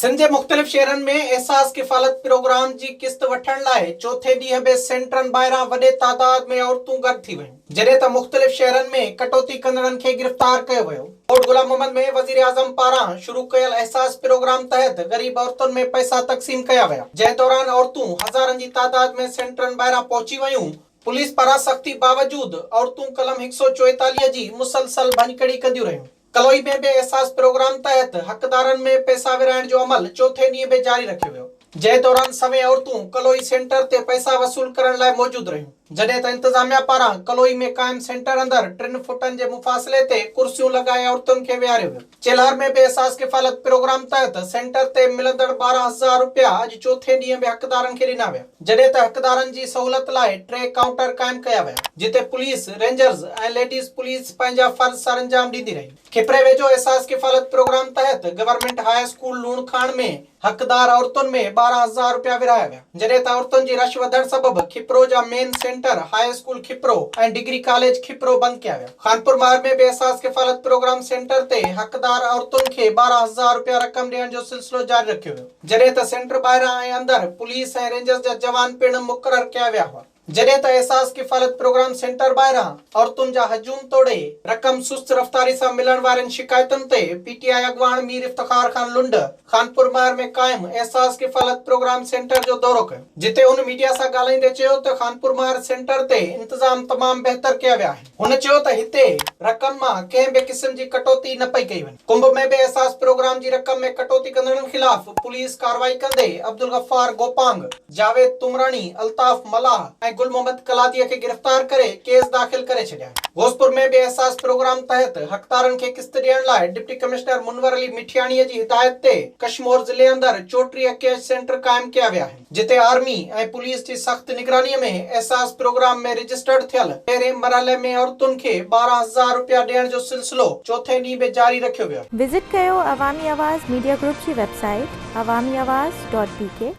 سنڌ جي مختلف شهرن ۾ احساس ڪفالت پروگرام جي قسط وٺڻ لاء چوٿين ڏينهن به سينٽرن ٻاهران وڏي تعداد ۾ عورتون گڏ ٿي ويون، جڏهن ته مختلف شهرن ۾ ڪٽوتي ڪندڙن کي گرفتار ڪيو ويو. ڪوٽ غلام محمد ۾ وزيراعظم پاران شروع ڪيل احساس پروگرام تحت غريب عورتن ۾ پئسا تقسيم ڪيا ويا، جنهن دوران عورتون هزارن جي تعداد ۾ سينٽرن ٻاهران پهچي ويون، پوليس پاران سختي باوجود عورتون قلم 144 جي مسلسل ڀڃڪڙي ڪنديون رهيون. ڪلوئي ۾ به احساس پروگرام تحت حقدارن ۾ پئسا ورهائڻ جو عمل چوٿين ڏينهن به جاري رکيو ويو، جنهن دوران سوين عورتون ڪلوئي سينٽر تي پئسا وصول ڪرڻ لاء موجود رهيون، جڏهن ته انتظاميا پاران ڪلوئي ۾ قائم سينٽر اندر ٽن فوٽن جي مفاصلي تي ڪرسيون لڳائي عورتن کي ويهاريو ويو. چيلهار ۾ به احساس ڪفالت پروگرام تحت سينٽر تي ملندڙ 12,000 رپيا اڄ چوٿين ڏينهن به حقدارن کي ڏنا ويا. جڏهن ته حقدارن جي سهولت لاء ٽي ڪائونٽر قائم ڪيا ويا، جتي پوليس، رينجرز ۽ ليڊيز پوليس پنهنجا فرض سرانجام ڏيندي رهي. کپري ويجهو احساس ڪفالت پروگرام تحت گورنمينٽ هاء اسڪول لوڻ کاڻ ۾ حقدار عورتن ۾ 12,000 رپيا ورهايا ويا، جڏهن ته عورتن جي رش وڌڻ سبب کپرو جا main centre high school Khipro ۽ degree college Khipro بند ڪيا ويا. خانپور مهر ۾ به احساس ڪفالت پروگرام سينٽر تي حقدار عورتن کي 12,000 رپيا رقم ڏيڻ جو سلسلو جاري رکيو ويو. جڏهن ته سينٽر ٻاهران ۽ اندر پوليس ۽ رينجرز جا جوان پڻ مقرر ڪيا ويا هئا. جڏهن ته احساس ڪفالت پروگرام سينٽر ٻاهران عورتن جا هجوم توڙي رقم سست رفتاري سان ملڻ وارين شڪايتن تي پي ٽي آء اڳواڻ مير افتخار خان لنڊ خانپور مهر ۾ قائم احساس ڪفالت پروگرام سينٽر جو دورو ڪيو جتي هن ميڊيا سان ڳالهائيندي چيو ته خانپور مهر سينٽر تي انتظام تمام بهتر ڪيا ويا آهن. هن چيو ته هتي رقم مان ڪنهن به قسم جي ڪٽوتي نه پئي ڪئي وڃي. ڪنب ۾ به احساس پروگرام جي رقم ۾ ڪٽوتي ڪندڙن خلاف پوليس ڪارروائي ڪندي عبدالغفار گوپانگ، جاويد تمراڻي، الطاف ملاح ۽ گل محمد ڪلادي کي گرفتار ڪري ڪيس داخل ڪري ڇڏيا آهن. غوثپور ۾ به احساس پروگرام تحت حقدارن کي قسط ڏيڻ لاء ڊپٽي ڪمشنر منور علي مٺياڻي جي هدايت تي ڪشمور ضلعي اندر 34 ڪيش سينٽر قائم ڪيا ويا آهن. جتي آرمي ۽ پوليس جي سخت نگراني ۾ احساس پروگرام ۾ رجسٽرڊ ٿيل پهرين مرحلي ۾ عورتن کي 12,000 رپيا ڏيڻ جو سلسلو چوٿين ڏينهن به جاري رکيو ويو. وزٽ ڪيو عوامي آواز ميڊيا گروپ جي web site Awami Awaz dot B K.